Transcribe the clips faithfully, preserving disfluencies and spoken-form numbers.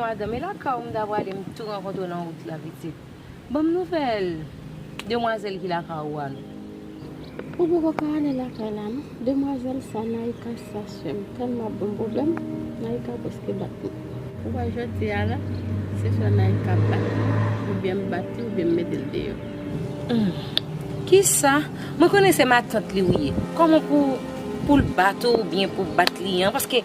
Madanm, e lakay ou m ta prale, m tou rankontre w nan wout la, pitit. Ban m nouvèl demwazèl ki lakay ou a non. Ou poko ka ale lakay la non. Demwazèl sa, Naïka sa, sè m, tèlman ap ban m pwoblèm, Naïka prèske bat mwen. Ou wè jodi a la, se swa Naïka bat mwen, oubyen m bat li, oubyen m mete l deyò. Hmm. Kisa? Mwen konnen se matant li ou ye. Kòman pou, pou l bat ou oubyen pou bat li an? Paske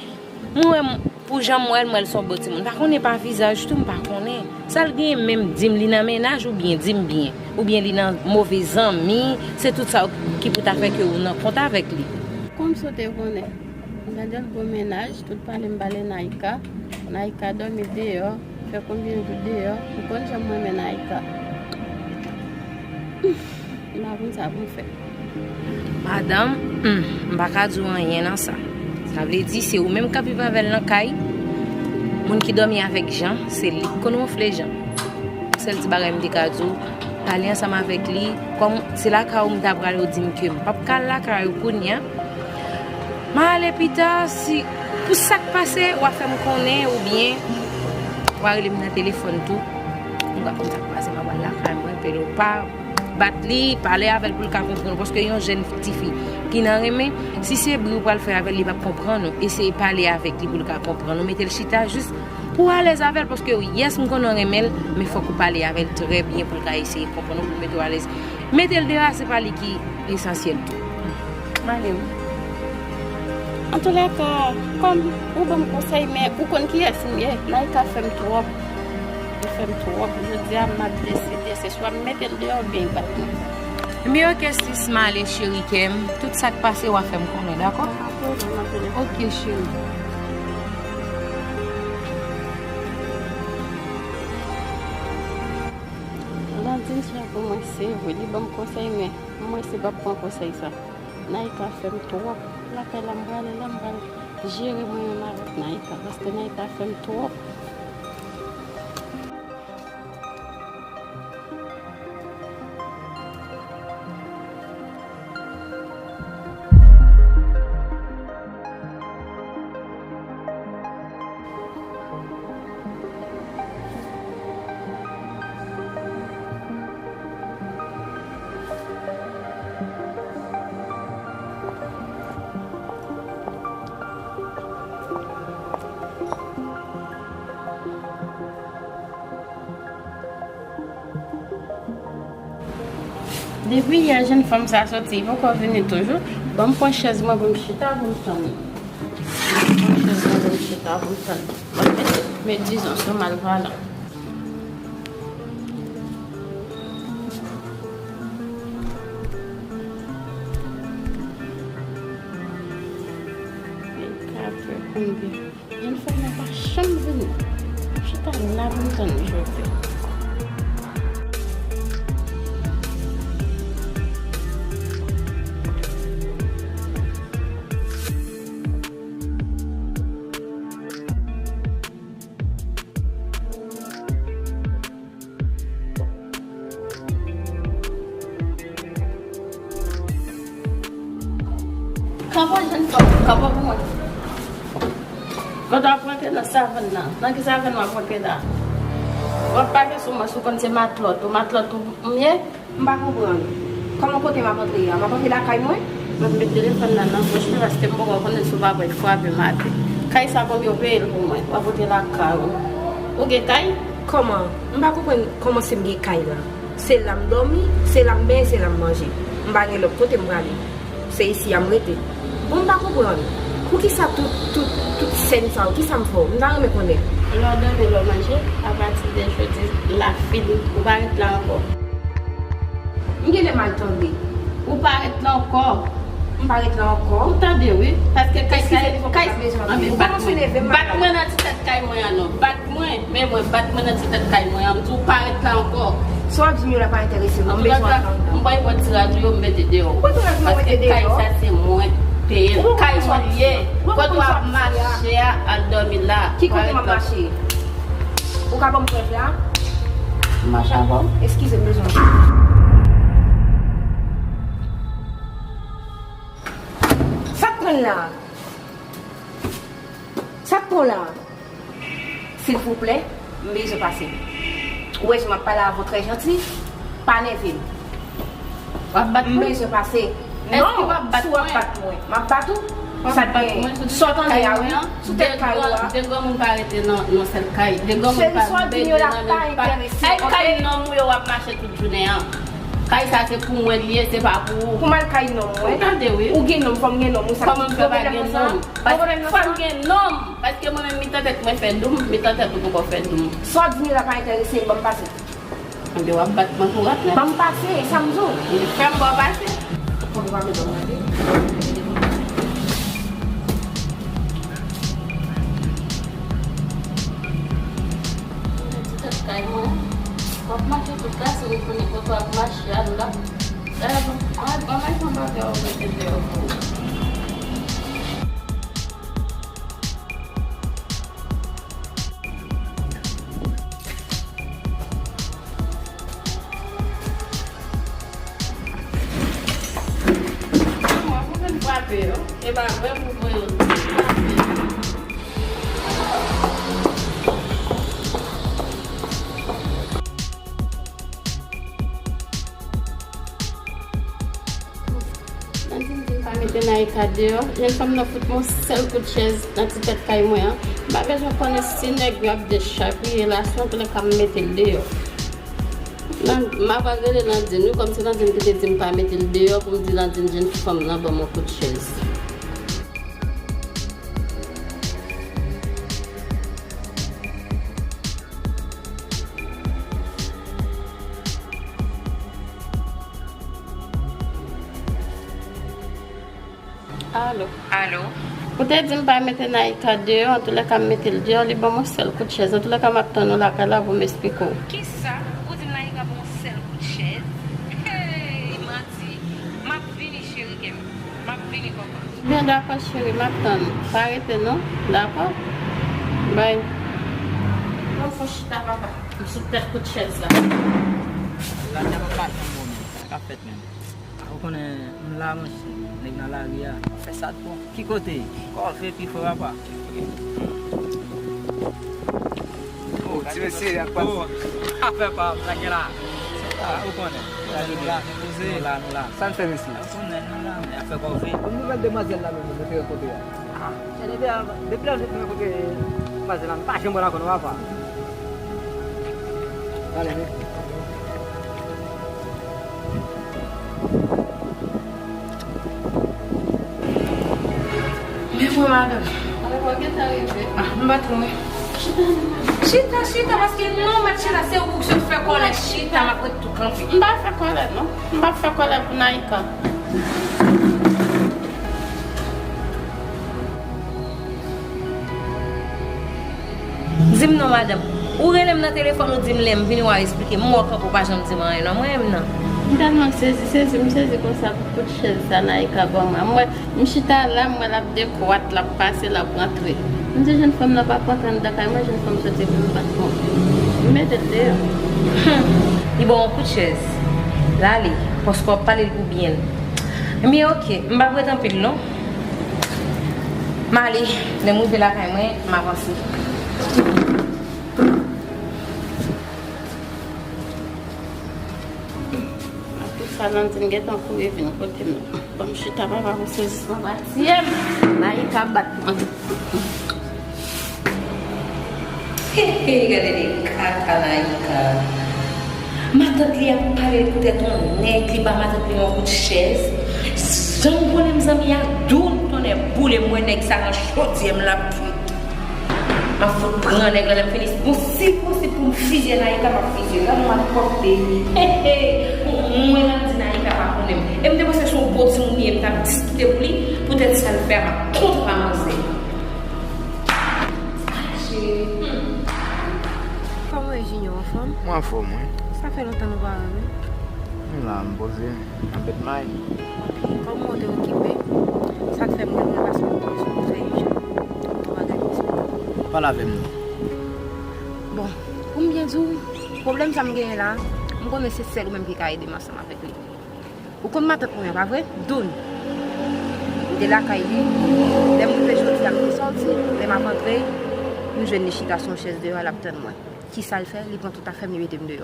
mwen wè m, pou jan m wè l, m wè l se yon bon timoun. M pa konnen pa vizaj tou, m pa konnen. Sa l genyen menm, di m li nan mennaj oubyen di m byen. Oubyen li nan move zanmi, se tout sa ki pou ta fè ke ou nan kont avèk li. Kòmsi w te konnen. M tande l gon mennaj, tout pale m pale Naïka. Naïka dòmi deyò, fè konbyen jou deyò. Ou konn jan m renmen Naïka. M pa konn sa pou m fè. Madanm, hmm, m pa ka di w anyen nan sa. Sa vle di se ou menm k ap viv avè l nan kay. Moun ki dòmi avèk Jan, se li k konn wonfle Jan. Sèl ti bagay m te ka di w, pale ansanm avèk li. Kòm se lakay ou m ta prale, ou di m ke m p ap ka al lakay ou kounye a. M a ale pita, si pou sa k pase, w a fè m konnen, oubyen w a rele m nan telefòn tou. M pa konn sa k pase, m ap al lakay mwen, epi ou pa bat li, pale avè l pou l ka konprann ou, paske yon jèn tifi ki nan renmen, si se bri ou pral fè avè l, li p ap konprann ou. Eseye pale avèk li pou l ka konprann ou, mete l chita jis pou w alèz avè l, paske yès, m konnen w renmen l, men fòk ou pale avè l trè byen pou l ka eseye konprann ou, pou l mete w alèz. Mete l deyò a, se pa li ki esansyèl tou. M ale wi. Antoulèka, kòm ou ban m konsèy, men ou konn kiyès m ye, Naïka fè m twòp. Li fè m twòp. Jodi a, m ap deside, se swa m mete l deyò oubyen l bat mwen. Ebyen, oke, sis, m ale, cheri kè m. Tout sa k pase, w a fè m konnen, dakò? Oke, cheri. Landine chapo mwen, se vre, li ban m konsèy, men mwen se p ap pran konsèy sa. Naïka fè m twòp. Lakay la m prale la, m pral jere mwen menm avèk Naïka, paske Naïka fè m twòp. Depi yè jèn fanm sa soti, li poko vini toujou. Ban m pran chèz mwen pou m chita pou m tann li. Ban m pran chèz mwen pou m chita pou m tann li. Ban m mete medizan sou malpalan. Li ka fè konbyen? Jèn fanm nan pa janm vini. M chita la pou m tann li jodi a. Kanpe jèn fanm, kanpe pou mwen. Kote w ap rantre nan savann nan? Nan ki savann w ap rantre la? W ap pale sou mwen, si w konn se matlòt ou, matlòt ou m ye? M pa konprann. Kòman kote m ap antre a? M ap antre lakay mwen? Mwen met telefòn nan nan pòch mwen paske m poko konnen si w pa pral frape m atè. Kay sa konbyen w peye l pou mwen? W ap antre lakay ou. Ou gen kay? Kòman? M pa konprann kòman se m gen kay la. Se la m dòmi, se la m benyen, se la m manje. M pa gen lòt kote m prale. Se isi a m rete. Bon, m pa konprann. Poukisa tout, tout, tout sèn sa yo? Kisa m fè w? M ta renmen konnen. Lè w dòmi, lè w manje, apati de jodi la fini, ou pa ret la ankò. M genlè mal tande. Ou pa ret la ankò. M pa ret la ankò. Ou tande, wi. Paske kay sa, eskize m, fòk ou ta bezwen anpil. Ou kòmanse nève m. Bat mwen nan ti tèt kay mwen an non. Bat mwen, men mwen bat mwen nan ti tèt kay mwen an, m di w pa ret la ankò. Sa w ap di m yo la pa enterese mwen, m bezwen antre anndan. M bay bò ti rad ou yo, m mete deyò. Ou pa t rad mwen mete deyò. Paske kay sa se mwen k peye l. Kay mwen l ye. Kote w ap mache a, al dòmi la. Ki kote m ap mache? Ou ka ban m prèv la? M mache avè w. Eskize m, m bezwen. Sa k pran la? Sa k pran la? Silvouplè, m bezwen pase. Ou wè jan m ap pale avè w trè janti, pa nève m. W ap bat mwen? M bezwen pase. Èske w ap bat mwen? Non, si w ap bat mwen, m ap bat ou. Sa k genyen? Sa w tande a wi, sou tèt kay ou a. De granmoun pa rete nan, nan sèl kay. De granmoun pa bebe nan menm pa. Ay, kay nonm ou yo w ap mache tout jounen an. Kay sa se pou mwen li ye, se pa pou ou. Pou m al kay nonm mwen? Ou tande wi. Ou gen nonm, fò m gen nonm, ou sa. Kòman m fè pa gen nonm? Fò m gen nonm. Paske mwen menm mitan tèt mwen fè doum, mitan tèt ou poko fè doum. Sa w di m la pa enterese m, ban m pase. Anben w ap bat mwen pou rat la. Ban m pase, e sa m di w. Fè m ba w pase. Fò m pa met w mande. Ti tèt kay mwen. W ap mache tout kase, ou konnen kote w ap mache a la. Dayè, bon, ay, ban m al fè yon bagay ou mete deyò pou ou. Mwen, pou vin frape yo. E pa vre pou voye yo. Nandini di m pa mete Naïka deyò. Jèn fanm nan fout mwen yon sèl kout chèz nan ti tèt kay mwen an. M pa bezwen konnen si nèg yo ap dechapiye la, si antoulèka m mete l deyò. Nan, m ap al rele Nandini wi, kòmsi Nandini ki te di m pa mete l deyò pou m di Nandini jèn fanm nan ban m yon kout chèz. Alo. Alo. Ou te di m pa mete Naïka deyò, antoulèka m mete l deyò, li ban m yon sèl kout chèz. Antoulèka, m ap tann ou lakay la pou m esplike w. Kisa? Ou di m Naïka ban w yon sèl kout chèz? Hey, manti. M ap vini, cheri kè m. M ap vini, kòkòt. Byen, dakò, cheri, m ap tann ou. Pa rete, non. Dakò? Bay. Mwen fò chita, papa. M sou tèt kout chèz la. La, nèg pa janm bon menm. Sa k ap fèt menm? A, ou konnen m la, monchè. Nèg nan lari a. Fè sa t bon. Ki kote? Kòve pi fò, papa. Oh, ti mesye, y ap pase. Oh, afè pa, sa gen la. A, ou konnen. Nou la, nou la, nou la. Sa n fè, mesye? Ou konnen, nou la, men afè kòve. Bon nouvèl demwazèl la menm, nou te rankontre a. A, depi lè, depi lè nou te rankontre demwazèl la, m pa janm wè l ankò non, papa. Pale, mesye. Men mwen, madanm. Alò, ou gentan rive? A, m pa t wè. Chita, non, madanm. Chita, chita, paske non, mèt chita, se ou k sot fè kòlèt. Chita, m ap ret tou kanpe. M pa fè kòlèt, non. M pa fè kòlèt pou Naïka. Di m non, madanm. Ou rele m nan telefòn, ou di m lè m vini, w a esplike m. M wè w kanpe, w pa janm di m anyen non, mwen menm nan. M tèlman sezi, sezi, m sezi konsa pou kout chèz sa Naïka ban mwen. M wè, m chita la, m wè l ap dekwat, l ap pase, l ap rantre. M di jèn fanm nan pa kontan anndan kay mwen, jèn fanm soti pou l bat mwen. M mete l deyò. Hum, li ba w yon kout chèz. L ale, paske w ap pale l pou byen l. Ebyen, oke, m p ap ret anpil non. M ale, lè m rive lakay mwen, m avanse. Apre sa, Nandini gentan kouri vin kote m. Ban m chita, papa, pou sezisman pa tiye m. Naïka bat mwen. He, he, gade de kaka Naïka. Matant li ap pale l poutèt yon nèg, li ba matant li yon kout chèz. Jan m konnen m zanmi a, doun tonnè boule m, wè nèg sa nan chodyè m l ap kwit. M ap fout pran nèg la, lè m fini. Bon, si posib pou m fizye Naïka, m ap fizye l. Gade yon malpwòpte. He, he. Bon, mwen, Nandini, Naïka pa konnen m. E m te panse se yon bon timoun li ye, m t ap diskite pou li. Poutèt sa l fè a, m ap kontre a manzè. Cheri. Hmm. Kòman w ye, Junior, anfòm? Mwen anfòm, wi. Sa fè lontan nou pa wè, wi. M la, m poze, m ap bèt may. Kòm mwen te okipe, sa k fè m te vle pase pou mwen sou fè yon jan. Yon bagay ki esplike. Pale avè m non. Bon, pou m byen di w, pwoblèm sa m genyen la, m konnen se sèl ou menm ki ka ede m ansanm avèk li. Ou konn matant mwen an, pa vre? Doun. M te lakay li. Lè m rive jodi a, m te sòti. Lè m ap antre, M jwenn li chita sou yon chèz deyò a, l ap tann mwen. Kisa l fè? Li pran tout afè m, li mete m deyò.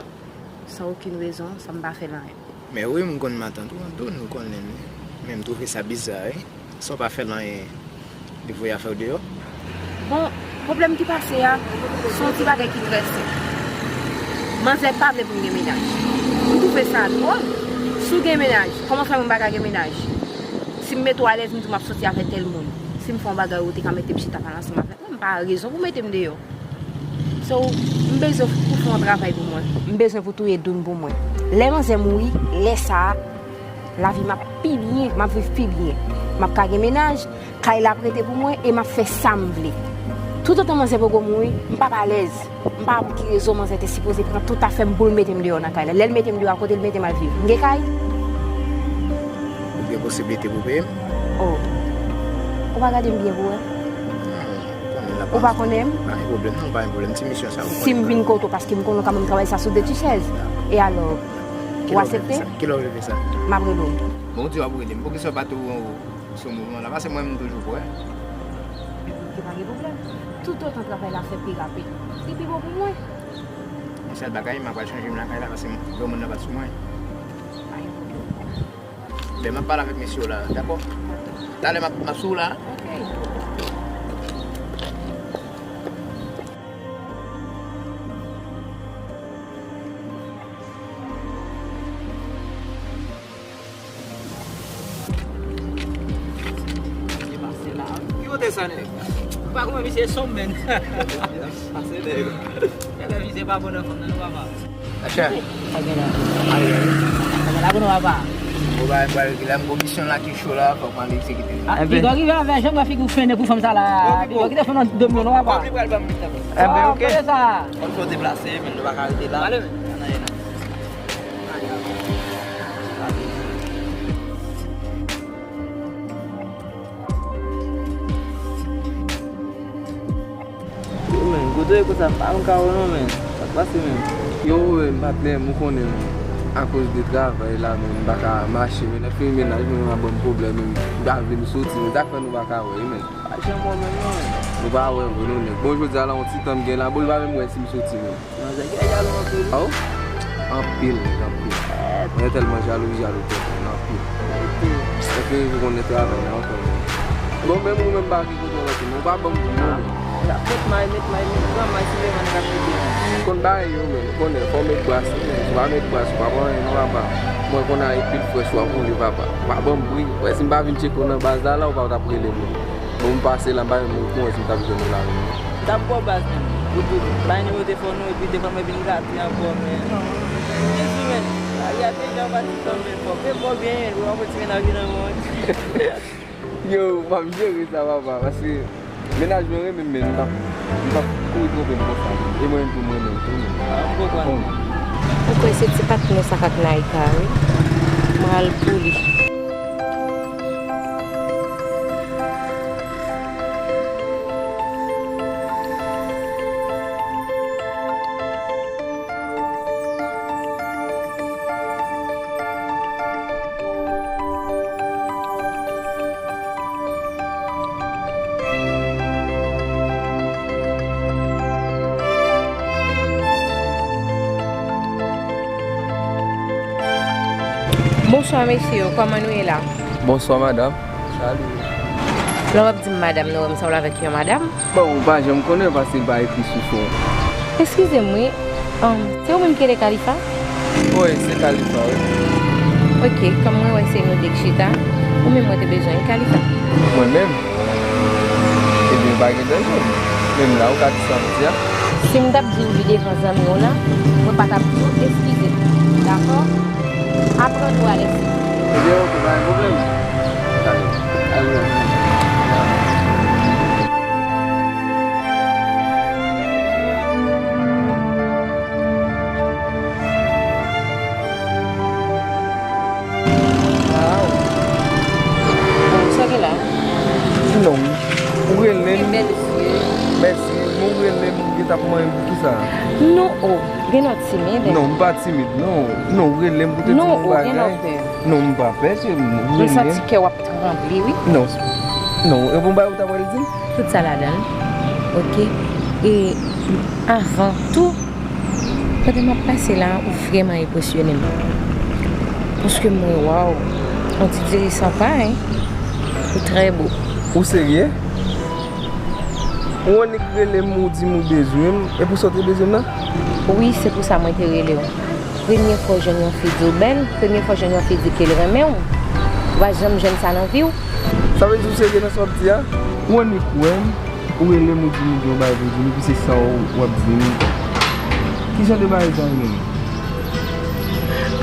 San okenn rezon, san m pa fè l anyen. Men wi, m konn matant ou, Antoine, ou konnen li. Men m twouve sa biza, wi. San w pa fè l anyen, li voye afè w deyò. Bon, pwoblèm ki pase a, se yon ti bagay ki trè senp. Manzè pa vle pou m gen mennaj. M twouve sa dwòl. Si w gen mennaj, kòman fè mwen m pa ka gen mennaj? Si m mete w alèz, m di w m ap soti avèk tèl moun. Si m fè yon bagay, ou te ka mete m chita pale ansanm avèk mwen. M pa rezon pou mete m deyò. So, m bezwen pou fè yon travay pou mwen. M bezwen pou touye Doun pou mwen. Lè manzè mouri, lè sa a, lavi m ap pi byen, m ap viv pi byen. M ap ka gen mennaj, kay la ap rete pou mwen e m ap fè sa m vle. Toutotan manzè poko mouri, m p ap alèz. M pa wè pou ki rezon manzè te sipoze pran tout afè m pou l mete m deyò nan kay la. Lè l mete m deyò a, kote l mete m al viv? M gen kay? Ou gen posiblite pou peye m? Oh. Ou pa gade m byen pou wè? Ou pa konnen m? Pa gen pwoblèm, non, pa gen pwoblèm. Ti misyon sa, ou konnen. Si m vin kote w, paske m konnen w ka ban m travay sa sou de ti chèz. E alò, ou aksepte? Kilè w vle fè sa? M ap rele w. Bon, w di w ap rele m. Poukisa w pa tou sou mouvman la? Paske mwen, m toujou prè. Oke, pa gen pwoblèm. Toutotan travay la fè pi rapid, li pi bon pou mwen. Yon sèl bagay, m ap al chanje m lakay la, paske granmoun nan pa t sou mwen. Pa gen pwoblèm. Ben, m ap pale avèk mesye yo la, dakò? Talè m ap, m ap sou la. Oke. Ki kote sa, nèg? Ou pa konprann misye sonm, menn. Pase, nèg. Nèg la, misye pa bon nan fanm nan, non, papa. Mache. Sa gen la? Sa gen la pou nou, papa. Bon, ba, ba, la, m gon misyon la ki cho la, fòk m al egzekite. Ah, piga rive avè, jan m wè figi w fennen pou fanm sa la. Piga kite fanm nan dòmi, non, papa. Kòb li pral ban m. Enben, oke. Kote sa? Fòk nou deplase, men nou pa ka rete la. Ale, men. Yo, men, kote w ye konsa? M pa ka wè non, men. Sa k pase, men? Yo, men, patnè m, ou konnen, men, akoz de travay la, men, m pa ka mache, men, lè fini mennaj mwen, m ap ban m pwoblèm, men, m pa vin soti, men, sa k fè nou pa ka wè, men. Pa janm wè menm non, men. Nou pa wè vre non, nèg. Bon, jodi a la, yon ti tan m gen la, bon, li pa menm wè si m soti, men. Manzè gen jalou anpil. Oh? Anpil, nèg, anpil. Mwen tèlman jalou, li jalou tèt mwen, anpil. Enpe, ou konnen travay la ankò, men. Bon, menm ou menm pa ki kote w rete, men ou pa ban m di non, men. Met may, met may, met gran may, si levann k ap pete. Konn bagay yo, men, ou konnen, fò w met bras, men. Si w pa met bras, ou pa pran anyen non, papa. Mwen konn a pil frèch w ap woule, papa. Pa ban m bri. Wè, si m pa vin tcheke w nan baz la, la, ou pa t ap rele m non. Bon, m pase la, m pa menm konn si m t ap jwenn ou la menm. M t ap ba w baz menm. Ou tou, bay nimewo telefòn ou, epi devan mwen vin gate ankò, men. Jezi, men. Lari a deja pati tan, men. Fòk e fò byen, ou ap ti mennaj nan mwen. Yo, m ap jere sa, papa, paske mennaj mwen renmen m, men m p ap, m p ap kouri twonpe m konsa, men. E mwen menm tou, m renmen l tou, men. Ah, m konprann. Bon. Ou kwè se ti patnè sa k ak Naïka, wi. M ral pou li. Bonswa, mesye yo, kòman nou ye la? Bonswa, madanm. Salut. Lè w ap di m madanm, nou wè m sanble avèk yon madanm? Bon, ou pa janm konnen paske l pa ekri sou fwon. Eskize m, wi. Um, se ou menm ki rele Khalifa? Wi, se Khalifa, wi. Ok, kòm mwen wè se nou de k chita, ou menm mwen te bezwen, wi, Khalifa. Mwen menm? Ebyen, pa gen danje. Menm la, ou ka di sa m di a. Si m t ap di w li devan zanmi w lan, mwen pa t ap di w eskize m, dakò? Aprann ou alèz. Ebyen, ok, pa gen pwoblèm. Talè. Talè. Waw. Bon, sa gen la? Non. Ou rele m. Gen bèl zye. Mèsi. Men ou rele m, ou gentan ap manyen m pou kisa? Non, o. Gen lòt timid. Non, m pa timid, non. Non, ou rele m pou te di m yon bagay. Non, o, gen lòt pè. Non, m pa pè, se ou rele m. M santi kè w ap tranble, wi. Non. Non, e bon bagay ou ta pral di m? Tout sa ladan l. Ok. E avan tou, pandan m ap pase la, ou vrèman enpresyone m. Paske m wè, waw, on ti diri san pa, hein? Ou trè bo. Ou serye? Ou annik rele m, ou di m ou bezwen m, e pou sa w te bezwen m nan? Wi, se pou sa mwen te rele w. Premye fwa w jwenn yon fi di w bèl, premye fwa w jwenn yon fi di ke l renmen w. Ou pa janm jwenn sa nan vi w. Sa vle di ou serye nan sa w ap di a? Ou annik wè m, ou rele m, ou di m ou gen yon bagay pou w di m, epi se sa w, w ap di m. Ki jan de bagay sa ye menm?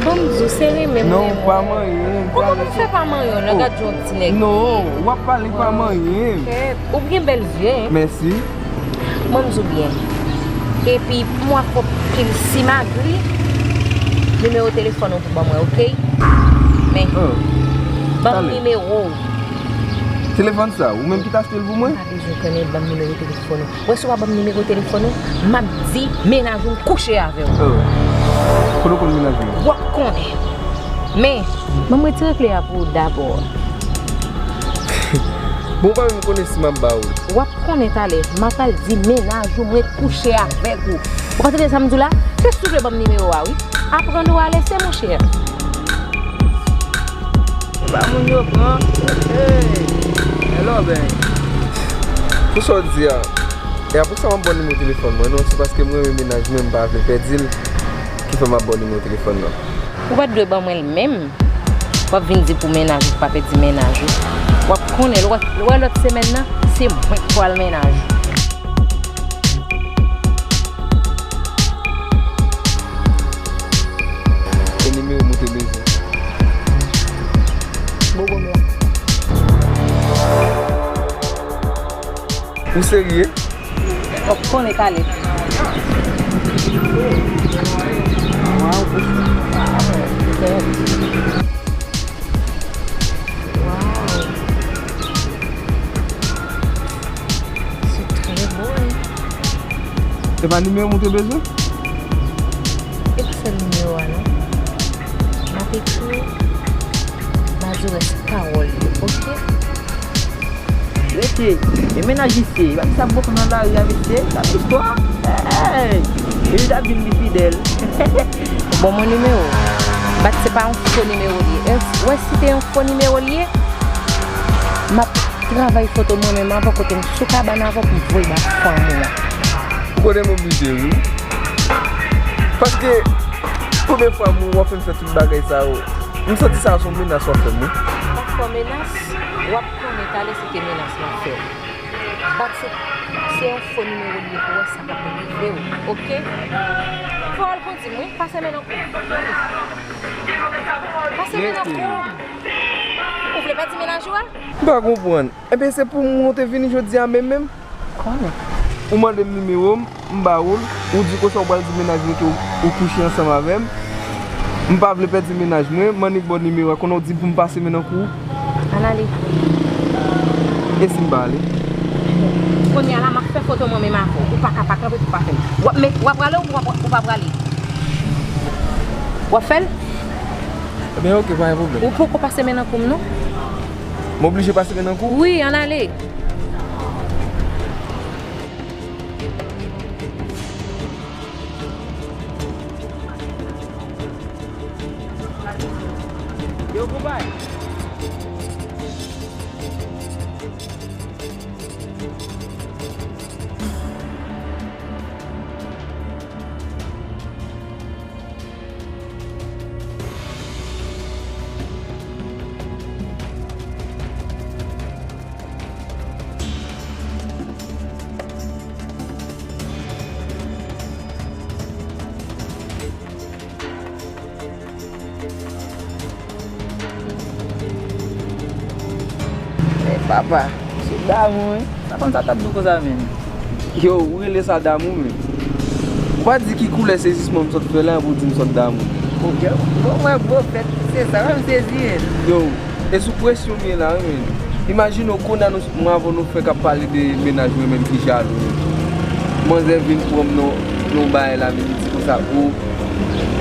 Ban m di w, se renmen m renmen w. Non, ou pa manyen m. Ou pa konn fè pa manyen w, nan gad yon ti nèg. Non, w ap pale pa manyen m. Kèt, ou gen bèl zye, hein. Mèsi. Ban m di w byen. Epi, pou mwen fò pil simagri, nimewo telefòn ou pou ban mwen, oke? Men, ban m nimewo w. Telefòn sa, ou menm ki t achte l pou mwen? M pa bezwen konnen, ban m nimewo telefòn ou. Wè, si w pa ban m nimewo telefòn ou, m ap di mennaj ou m kouche avè w. Oh. Kote w konn mennaj mwen? W ap konnen. Men, ban m retire kle a pou ou dabò. Bon, ou pa menm konnen si m ap ba ou l. W ap konnen talè, m ap al di mennaj ou mwen kouche avèk ou. Ou konn tande sa m di w la? Se si w vle ban m nimewo a, wi. Aprann ou a lèse, monchè. Ba moun yo pran. Hey! Hello, ben. Pou sa w di a, e apre sa m ap ba w nimewo telefòn mwen, non, se paske m renmen mennaj mwen, m pa vle pèdi l, ki fè m ap ba w nimewo telefòn nan. Ou pa t dwe ban mwen l menm. W ap vin di pou mennaj ou, pa pèdi mennaj ou. W ap konnen, lè w wè lòt semèn nan, se mwen k pral mennaj ou. E nimewo m ou te bezwen. Bobo m la. Ou serye? W ap konnen talè. Waw, bouch. Waw. Se trè bo, wi. Se pa nimewo m ou te bezwen? E pa sèl nimewo a, non. M ap ekri w, m a di w rès pawòl yo, oke? Rete, e mennaj misye, e pa misye ap bwòf nan lari a, mesye, sa istwa. Hey! E li t ap vin li fidèl. Bon, mwen nimewo. Bat se pa yon fo nimewo l ye. E, w wè si te yon fo nimewo l ye, m ap travay foto mwen menm avè w kote m sou kabann avè w pou m voye ba fanm ou an. Ou konnen m oblije ri. Paske, konbyen fwa m w ap fè m fè tout bagay sa yo? M santi sa a se yon menas w ap fè m, wi. M pa fè w menas, w ap konnen talè se te menas m ap fè w. Bat se, se yon fo nimewo l ye pou wè sa k ap rive w, oke? Fò w al kondi m, wi, pase men nan kou m. Pase men nan kou m. Ou vle pèdi mennaj ou a? M pa konprann. Ebyen, se pou mwen w te vini jodi a menm menm? Konnen. Ou mande m nimewo m, m ba ou l, ou di konsa ou pral di mennaj mwen ke ou, ou kouche ansanm avè m. M pa vle pèdi mennaj mwen, m annik ba w nimewo a, konnen w di pou m pase men nan kou. Ann ale. E si m pa ale? Kounye a la, m ap fè foto mwen menm avè w. Ou pa ka pa kanpe pou pa fè l. W ap met, w ap prale ou w ap, ou pa prale? W ap fè l? Ebyen, oke, pa gen pwoblèm. Ou poko pase men nan kou m, non? M oblije pase men nan kou w? Wi, ann ale. Yo, konpay. Men papa, se damou, wi. Sa konn sa t ap di w konsa menm. Yo, ou rele sa damou menm. Ou pa di ki koulè sezisman m sot fè la pou di m sot damou. Bon, mwen gwo fèt, se sa, m sezi menm. Yo, e sou presyon m ye la, wi, menm. Imajine w, kounye a nou, mwen avè w nou fenk ap pale de mennaj mwen menm ki jalou menm. Manzè vin pran m nan, nan yon bagay la, vin di konsa, o,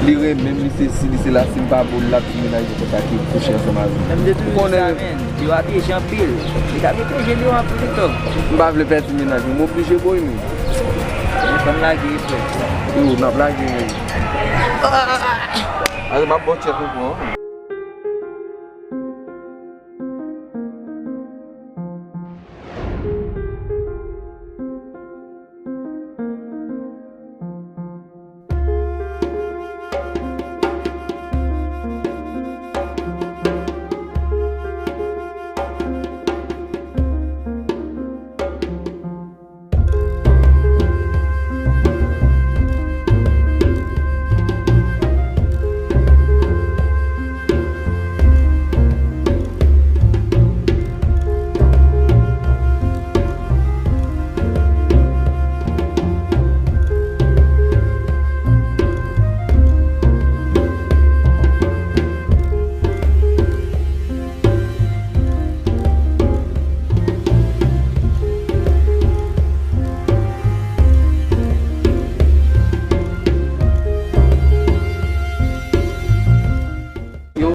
li renmen m, li sesi, li sela, si m pa bo l, l ap di mennaj mwen konsa ki kouche ansanm avè m. Menm de toujou sa, menm. Yo abiye anpil. Li ka mete je li yo anpil tou. M pa vle pèdi mennaj mwen, m oblije bo l menm. Ban n lage, frè. Yo, n ap lage. Ase m ap bon tchèk ou pran.